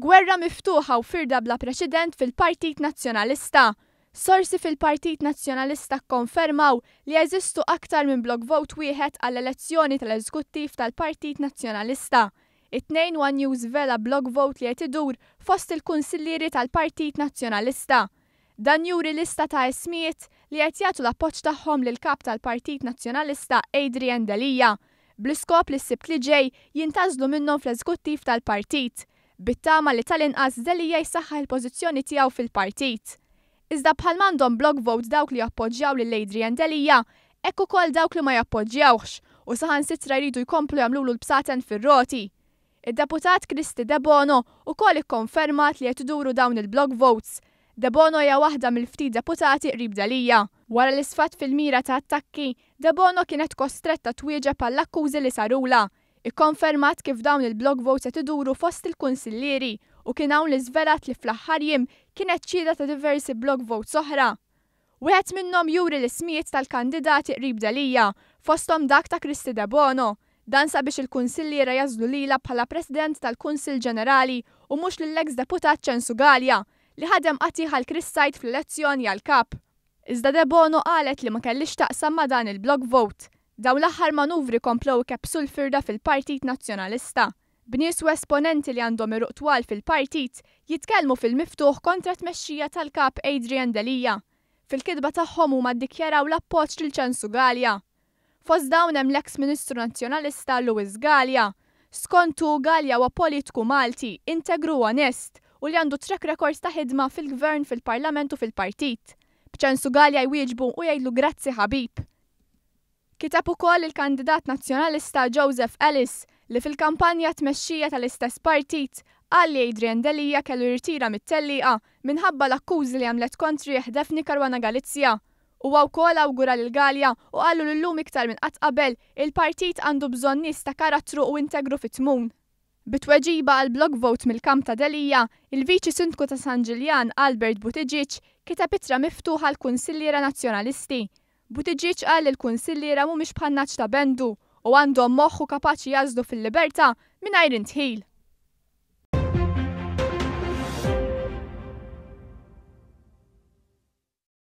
Gwerra miftuħa u firda bla preċedent fil-Partit Nazzjonalista. Sorsi fil-Partit Nazzjonalista kkonfermaw li jeżistu aktar minn block vote wieħed għall-elezzjoni tal-Eżekuttiv tal-Partit Nazzjonalista. It-Tnejn one News żvela block vote li qed idur fost il-kunsillieri tal-Partit Nazzjonalista. Dan juri lista ta' ismijiet li qed jagħtu l-appoġġ tagħhom lill-Kap tal-Partit Nazzjonalista Adrian Delia, bl-iskop li s-Sibt li ġej jintgħażlu minnhom fl-Eżekuttiv tal-partit, bit-tama li tal-inqas Delia jsaħħaħ il-pożizzjoni tiegħu fil-partit. Iżda bħalma għandhom block vote dawk li jappoġġjaw lil Adrian Delia, hekk ukoll dawk li ma jappoġġjawhx u saħansitra jridu jkomplu jagħmlulu l-bsaten fir-roti. Id-Deputat Kristy Debono ukoll ikkonfermat li qed iduru dawn il-block votes. Debono hija waħda mill-ftit deputati qrib Delia. Wara li sfat fil-mira ta' attakki, Debono kienet kostretta twieġeb għall-akkużi li sarulha. Ikkonfermat kif dawn il-block votes qed iduru fost il-kunsillieri u kien hawn li żvelat li fl-aħħar jiem kienet xhieda ta' diversi block votes oħra. Wieħed minnhom juri l-ismijiet tal-kandidati qrib Delia, fosthom dak ta' Kristy Debono. Dan sabiex il-kunsilliera jagħżlu lilha bħala President tal-Kunsill Ġenerali u mhux lill-eks deputat Ċensu Galea, li ħadem qatigħ għal Chris Said fl-elezzjoni għal Kap. Iżda Debono qalet li ma kellhiex x'taqsam ma' dan il-block vote. Dawn l-aħħar manuvri komplew ikebbsu l-firda fil-Partit Nazzjonalista, b'nies u esponenti li għandhom għeruq twal fil-partit jitkellmu fil-miftuħ kontra t-tmexxija tal-Kap Adrian Delia. Fil-kitba tagħhom huma ddikjaraw l-appoġġ lil Ċensu Galea. Fost dawn hemm l-eks Ministru Nazzjonalista Louis Galea. Skont hu, Galea huwa politku Malti, integru u onest, u li għandu track record ta' ħidma fil-Gvern, fil-Parlament u fil-Partit. B'Ċensu Galea jwieġbu u jgħidlu grazzi ħabib. Kiteb ukoll il-kandidat Nazzjonalista Joseph Ellis li fil-kampanja tmexxija tal-istess partit qal li Adrian Delia kellu jirtira mit-tellieqa minħabba l-akkużi li għamlet kontrih Daphne Caruana Galizia. Huwa wkoll awgura lil Galea u qallu li llum iktar minn qatt qabel il-partit għandu bżonn nies ta' karattru u integru fit-tmun. Bi tweġiba għal block vote mill-kamp ta' Delia, il-Viċi Sindku ta' San Ġiljan, Albert Buttigieg, kiteb ittra miftuħa għall-kunsilliera Nazzjonalisti. Buttigieg qal li l-kunsilliera mhumiex bħan-nagħaġ ta' Bendu u għandhom moħħ u kapaċi jagħżlu fil-libertà mingħajr indħil.